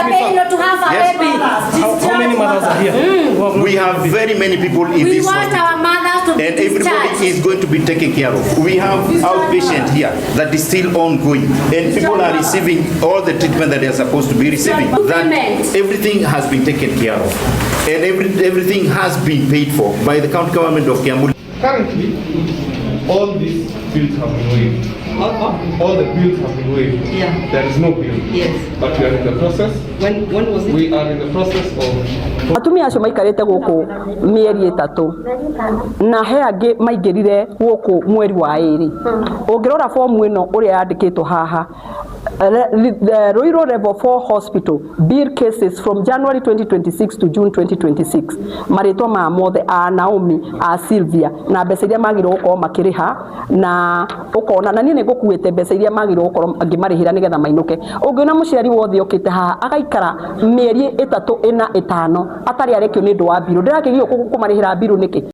a pain not to have a baby. How many mothers are here who have not We have very many people in We this want hospital. our mothers to be And everybody discharged. Is going to be taken care of. We have outpatient here that is still ongoing, and people are receiving all the treatment that they are supposed to be receiving. That Payment. Everything has been taken care of, and everything has been paid for by the county government of Kiambu. Currently, all these bills have been waived. All the bills have been waived. There is no bill. But we are in the process. When was it? We are in the process of Atumia acio maikarĩte gũkũ mĩeri 3 na he angĩ maingĩrire gũkũ mweri wa 2. Ũngĩrora fomu ĩno ũrĩa yandĩkĩtwo haha, the Ruiru Level 4 Hospital bill cases from January 2026 to June 2026, marĩtwa ma mothe a Naomi, a Sylvia, na mbeca iria magĩrĩirwo gũkorwo makĩrĩha, na ũkona na niĩ nĩ ngũkuĩte mbeca iria magĩrĩirwo gũkorwo ngĩmarĩhĩra nĩgetha mainũke. Ũngĩona mũciari wothe okĩte haha agaikara mĩeri 3, 4, 5 atarĩ arekio nĩ ũndũ wa mbirũ, ndĩrakĩgio kũmarĩhĩra mbirũ nĩkĩ?